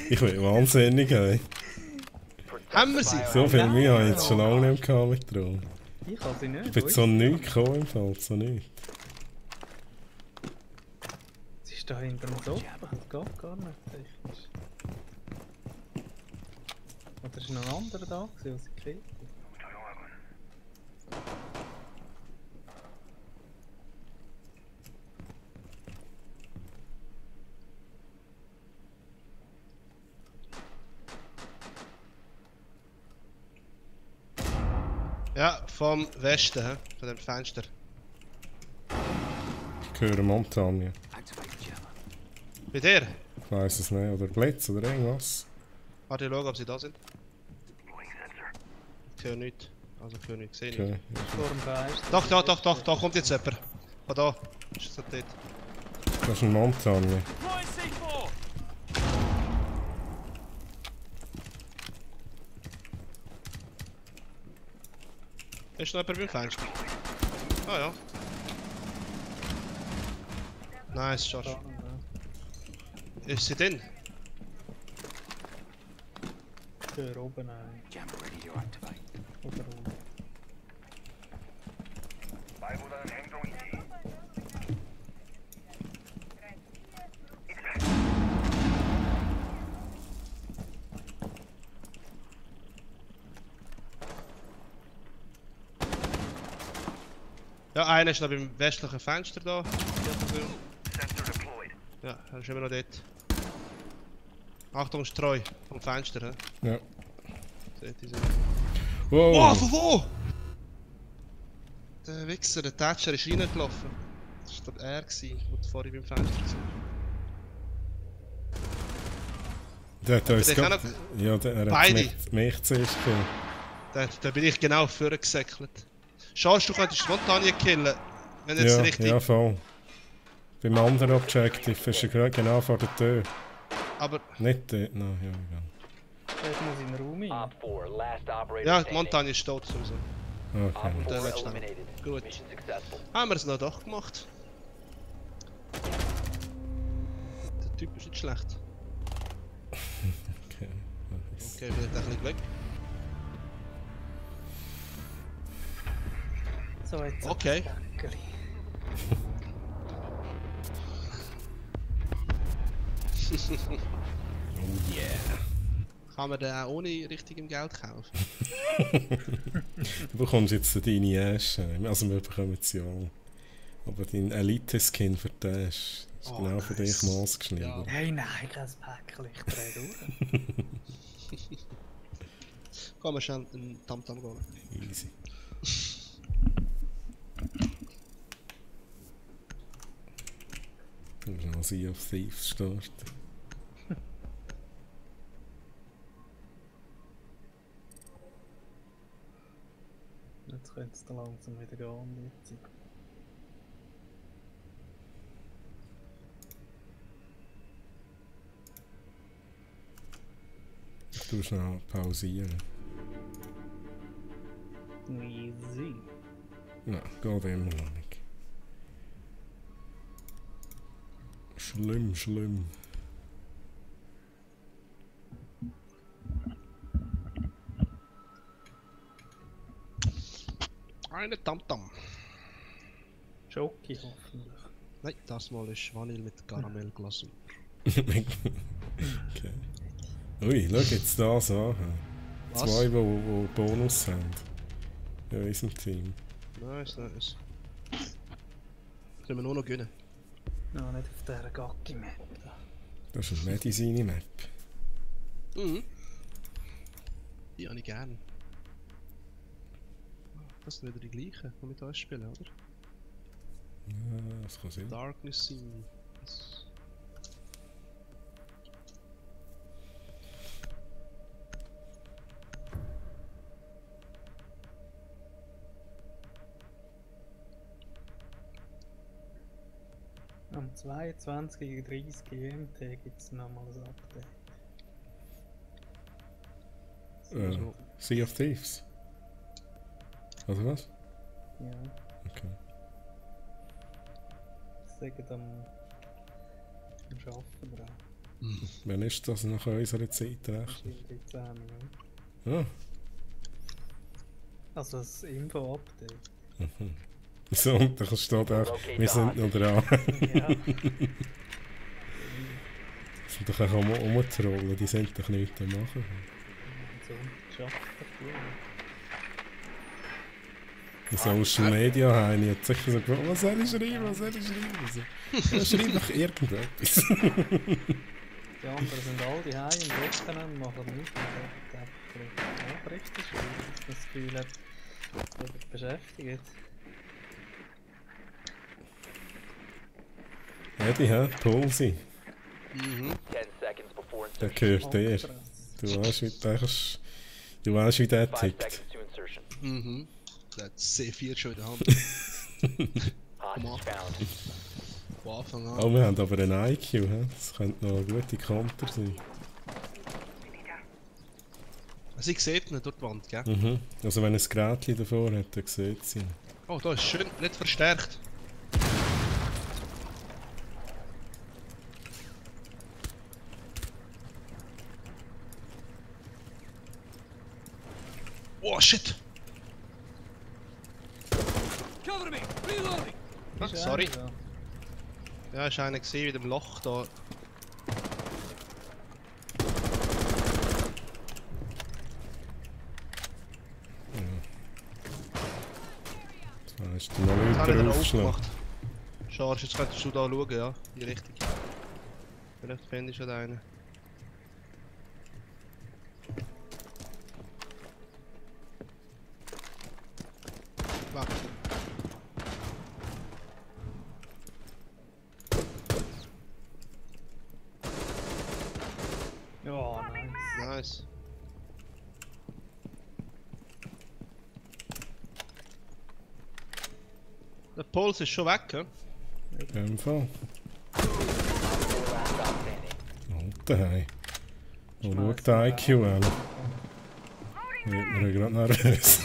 ich bin wahnsinnig, ey. Haben wir sie? So viel Mühe habe ich jetzt schon lange nicht mehr gehabt mit Drohne. Ich kann sie nicht. Ich bin zu nichts gekommen im Fall, zu nichts. Sie ist da hinter dem Sofa. Das geht gar nicht technisch. Oder ist noch ein anderer da, der sie gekriegt hat? Ja, vom Westen, hä? Von dem Fenster. Ich höre Montagne. Bei dir? Ich weiss es nicht, oder Blitz oder irgendwas. Warte, ich schaue, ob sie da sind. Ich höre nichts. Also ich höre nichts, sehe Okay. nichts. Vor dem Geist. Doch, da kommt jetzt jemand. Von da. Ist das dort? Das ist ein Montagne. Deploying C4! Ist noch jemand beim Fenster? Ah ja. Nice, Josh. Ist sie drin? Ich höre oben einen. Oder oben. 말보다는 행동이지. Ja, einer ist noch beim westlichen Fenster da. Sensor deployed. Ja, er ist immer noch dort. Achtung, Streu vom Fenster, hä? Ja. Seht ihr so. Wow! Oh, von wo? Der Wichser, der Thatcher ist reingelaufen. Das war er, der vorhin beim Fenster war. Der hat uns der grad... kann Ja, er hat beide. mich zuerst gekommen. Da bin ich genau vorgesäckelt. Schade, du könntest die Montagne killen, wenn jetzt Ja, richtig... ja, voll. Beim anderen Objective ist er gerade genau vor der Tür. Aber Nicht dort, nein, ja, egal. Dort muss in den Raum rein. Op 4, last operator ja, die standing. Montagne ist tot sowieso. Op Okay. 4 Der letzte. eliminated. Gut. Mission successful. Haben wir es noch doch gemacht. Der Typ ist nicht schlecht. Okay. Okay, vielleicht ein bisschen Glück. So, jetzt Okay. Bäckeli. Oh yeah. Kann man den auch ohne richtigem Geld kaufen? Du bekommst jetzt deine Asche. Also wir bekommen es ja auch. Aber dein Elite-Skin für den ist Oh, genau für dich nice. maßgeschnitten. Hey, nein, kein Päckchen, ich dreh durch. Kann man schnell einen Tamtam holen. Easy. Du musst noch Sea of Thieves starten. Jetzt könnte es da langsam wieder gehen, die Zeit. Du musst noch pausieren. Easy. Nein, geht immer noch nicht. Schlimm, schlimm. Eine Tamtam. Schoki hoffentlich. Nein, das mal ist Vanille mit Karamellglasur. Okay. Ui, schau jetzt das an. Was? Zwei, die Bonus haben. In unserem Team. Nice, nice. Können wir nur noch gewinnen. Ja, nicht auf dieser Gacki-Map. Das ist eine Medizin-Map. Mhm. Die habe ich gern. Das sind wieder die gleichen, die mit uns spielen, oder? Ja, das kann sein. Darkness Scene. Das- Am 22.30 GMT gibt es nochmal ein Update. Sea of Thieves. Also was? Ja, Okay. sagen am Arbeiten dran. Wann ist das nach unserer Zeit recht? Wahrscheinlich in 10 Minuten. Ah, Also das Info-Update. so, da steht auch, wir sind noch dran. Ja. sind doch auch rumtrollen, die sind doch nichts machen. So, schafft er In Social Media haben die jetzt sicher so gefragt, was soll ich schreiben, was soll ich schreiben? So, ja, schreib doch irgendetwas. Die anderen sind alle die Hause im Wochenende und machen nichts. Und dann vielleicht Nachrichten schreiben, dass man das Gefühl hat, dass sich beschäftigt. Ja, die haben Pulsi. Mhm. 10 seconds before Der insertion. gehört dir. Du weißt, wie der 5 tickt. seconds to insertion. Mhm. Der hat C4 schon in der Hand. Hostage found. Von Anfang an. Oh, wir haben aber einen IQ, he? Das könnte noch eine gute Konter sein. Sie sieht ihn durch die Wand, gell? Mhm. Also wenn er ein Gerät davor hat, dann sieht sie ihn. Oh, da ist schön nicht verstärkt. Oh shit! Cover of me! Reloading! Ah, Ist sorry. einer Ja, ist einer gesehen mit dem Loch da. Da ist der noch Jetzt habe ich weiter den aufgeschlagen. aufgemacht. Schade, jetzt könntest du da schauen, ja. In die Richtung. Vielleicht finde ich schon einen. Warte. da. Ja, nice. Nice. Der Puls ist schon weg, hä? In dem Fall. Last stop standing. Alter, hey. Oh, schau den IQ an. Wird mir gerade nervös.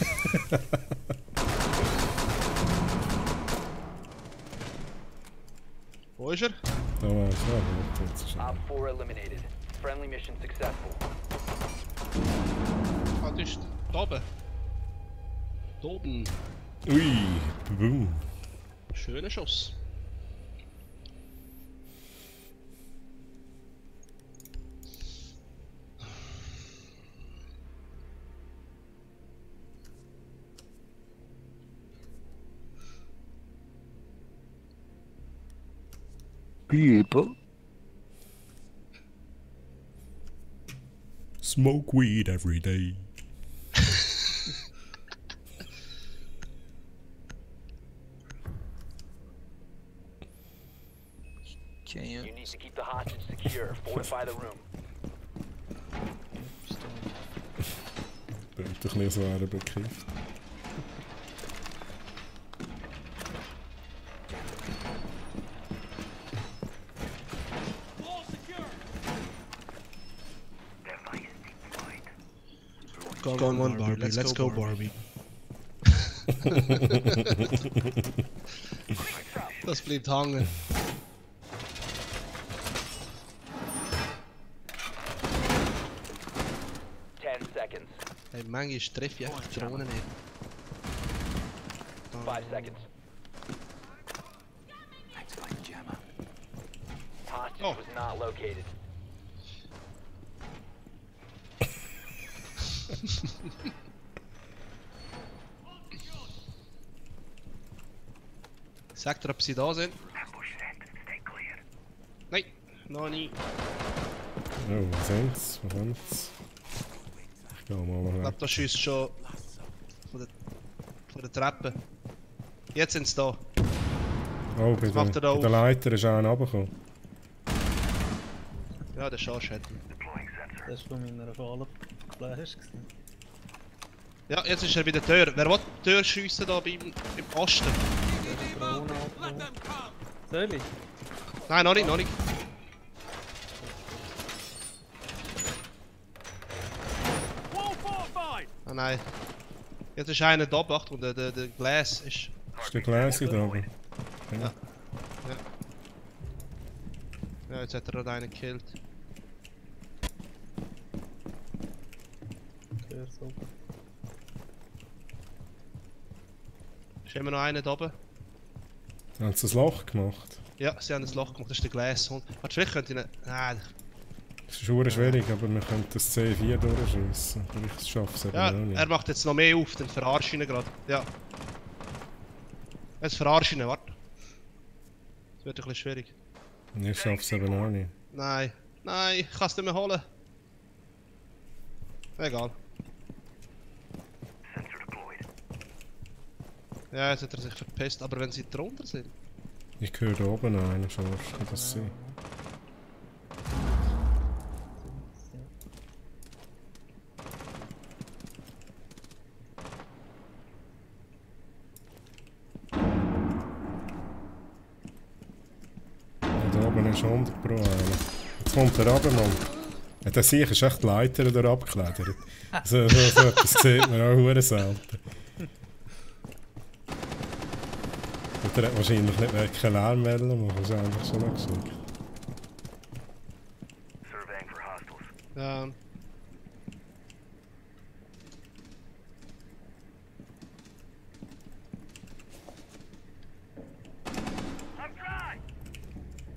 Wo ist er? Da war es, ja, jetzt ist er. Op 4 eliminated. Friendly mission successful. Ah, das ist da oben. Da oben. Ui, boom. Schöner Schuss. People. Smoke weed every day. You need to keep the hostage secure. Fortify the room. Könnte ein bisschen schwerer Begriff. Wall secure! Device deployed. Go on, Barbie. Let's go, Barbie. Das bleibt hängen. Seconds. Hey, manchmal treffe ich einfach die Drohne nicht. 5 seconds. Hostage Oh. was not located. Sag dir, ob sie da sind. Ambush set. Stay clear. Nein, noch nie. Oh, was sind's? Was sind's? Ich geh mal Ich weg. glaube, da schießt schon von der Treppe. Jetzt sind sie da. Oh, bei macht er da bei der auf? Leiter ist einer runtergekommen. Ja, der Charge hat ihn. Deploying sensor. Das war von meiner Falle geflasht. Ja, jetzt ist er bei der Tür. Wer will die Tür schiessen da im Osten? Die Drohne Let abgeholt. them come! Soll ich? Nein, noch nicht, noch nicht. Wall fortified! Ah nein. Jetzt ist einer da, Achtung, der Glas ist... Ist der Gläser da oben? Ja. Ja, jetzt hat er gerade einen gekillt. Sehr super. Ist immer noch einer da oben. Haben sie ein Loch gemacht? Ja, sie haben ein Loch gemacht, das ist der Glas. Warte, vielleicht könnt ihr ihn... Nein. Das ist schon schwierig, aber wir können das C4 durchschiessen. Ich schaffe es eben Ja, auch nicht. er macht jetzt noch mehr auf, dann verarsche ich ihn gerade. Ja. Jetzt verarsche ich ihn, warte. Das wird ein bisschen schwierig. Ich schaffe es eben auch nicht. Nein, nein, ich kann es nicht mehr holen. Egal. Sensor deployed. Ja, jetzt hat er sich verpisst, aber wenn sie drunter sind. Ich höre da oben einen schon, kann das sein? Da oben ist 100 pro einer. Jetzt kommt der runter, Mann. Ja, der Sieg ist echt die Leiter da abgeklettert. So etwas sieht man auch verdammt selten. Und der hat wahrscheinlich nicht mehr keinen Lärm wollen machen, das ist einfach so noch gesagt. Surveying for hostiles. Ja.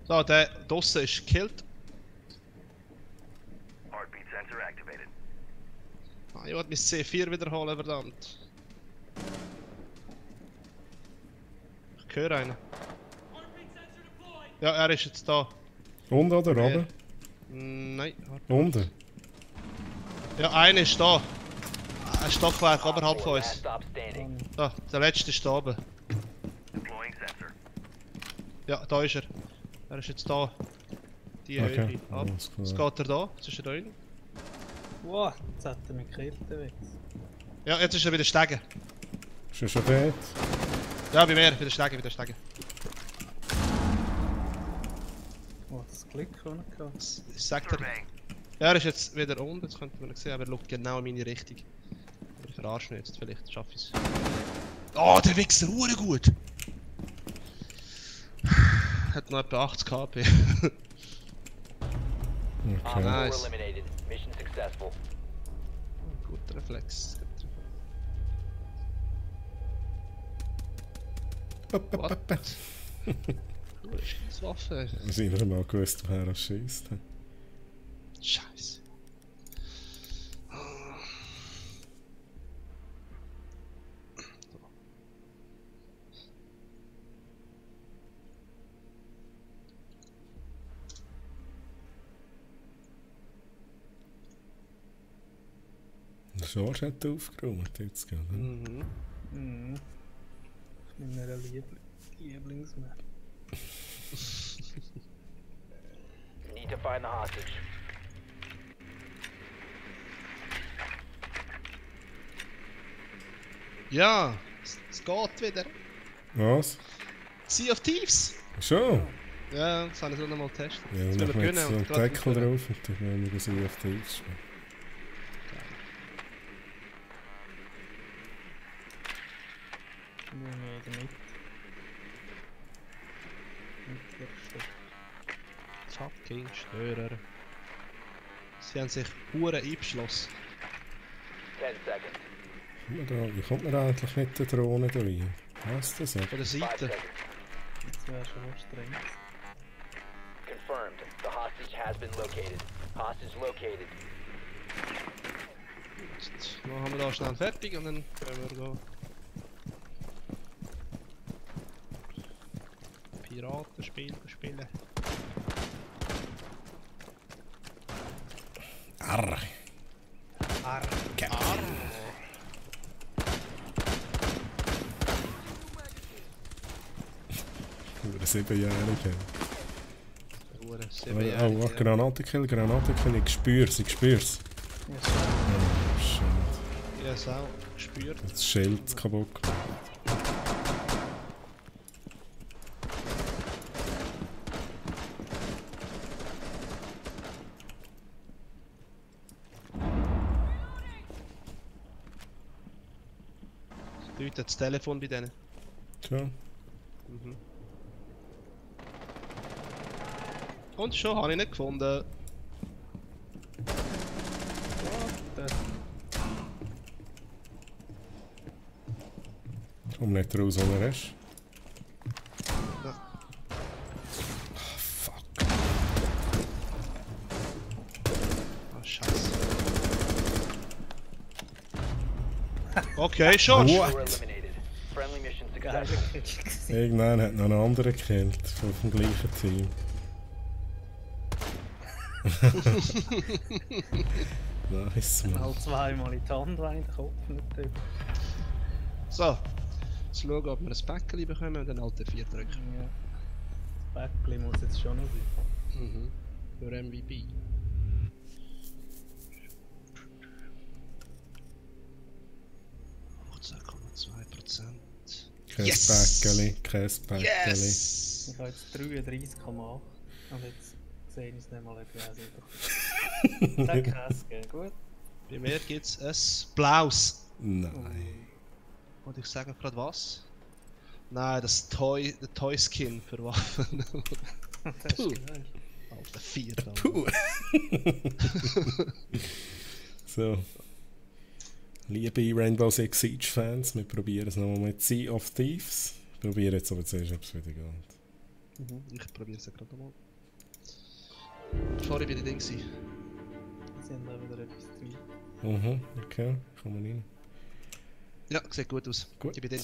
So, der draussen ist gekillt. Heartbeat sensor activated. Ah, ich wollte mein C4 wiederholen, verdammt. Ich höre einen. Ja, er ist jetzt da. Unten oder Ja. oben? Nein, warte. Unten. Ja, einer ist da. Ein Stockwerk oberhalb von Last uns. stop standing. Da, der letzte ist da oben. Deploying sensor. Ja, da ist er. Er ist jetzt da. Die Okay, Höhe. Ab. alles klar. Jetzt geht er da. Jetzt ist er da rein. Wow, jetzt hat er mich gekillt, der Witz. Ja, jetzt ist er wieder steigen. Ist er schon dort? Ja, bei mir. Wieder steigen, wieder steigen. Oh, das Glück ohne gehabt. Sagt er. Surveying. Ja, er ist jetzt wieder unten. Jetzt könnte man ihn sehen, aber er schaut genau in meine Richtung. Aber ich verarsche ihn jetzt. Vielleicht schaffe ich es. Oh, der Wichser. Hure gut. Hat noch etwa 80 KP. Op Okay. 4 Nice. eliminated. Mission successful. Guter Reflex. What? Coole Schießwaffe. Wir sind nicht mal gewusst, woher er schießt. Scheiße. Der George hat aufgeräumt jetzt, gell? Mhm. Mhm. Meiner Lieblingsmann. Need to find the hostage. Ja, es geht wieder. Was? Sea of Thieves. Schon? Ja, das habe ich so noch mal getestet. Ja, Jetzt dann will machen wir gewinnen jetzt so einen und gerade Deckel gewinnen. drauf und dann werden wir das auf die X spielen. Nur mehr in der Mitte. Mittelstück. Fucking Störer. Sie haben sich hure eingeschlossen. 10 seconds. Wie kommt man da eigentlich mit der Drohne da rein? Weißt du das? Von der 5 Seite. seconds. Jetzt wäre schon was streng. Confirmed. The hostage has been located. Hostage located. Jetzt machen wir da schnell fertig und dann können wir gehen. Piratenspiel spielen. Arr! Arr. Über 7-Jährige. Hure Oh, 7-Jährige. Granatenkill, ich spür's. Ja, so. Oh, shit. Ich habe es auch gespürt. Das Schild ist kaputt. Leute, das Telefon bei denen. Tja. Und schon habe ich nicht gefunden. Komm nicht raus, wo er ist. Ja. Ah, fuck. Ah, scheiße. Okay, schon. What? 4 eliminated. Friendly mission Geiler successful. Kill gewesen. Irgendwann hat noch einen anderen gekillt vom gleichen Team. Nice, man. Halt zweimal in die Hand rein, den Kopf nicht drüber. So. Jetzt schauen, ob wir ein Päckchen bekommen und dann halt den 4 drücken. Ja. Das Päckchen muss jetzt schon noch sein. Mhm. Für MVP. Kein Yes! Päckeli, kein Päckeli. Yes! Ich habe jetzt 33,8 und jetzt sehe ich es nicht mal, ob ich es einfach. Das hat Käse gegeben, gut. Bei mir gibt es ein blaues. Nein. Wollte ich sagen gerade was? Nein, das der Toy Skin für Waffen. Das ist Puh. geil. Alter, 4 da. Puh. So. Liebe Rainbow Six Siege Fans, wir probieren es nochmal mit Sea of Thieves. Ich probiere jetzt aber zuerst, ob es wieder geht. Ich probiere es ja gerade mal. Vorher bin ich Ding gewesen. Sie haben da wieder etwas drin. Okay, kann man rein. Ja, sieht gut aus. Gut. Ich bin drin.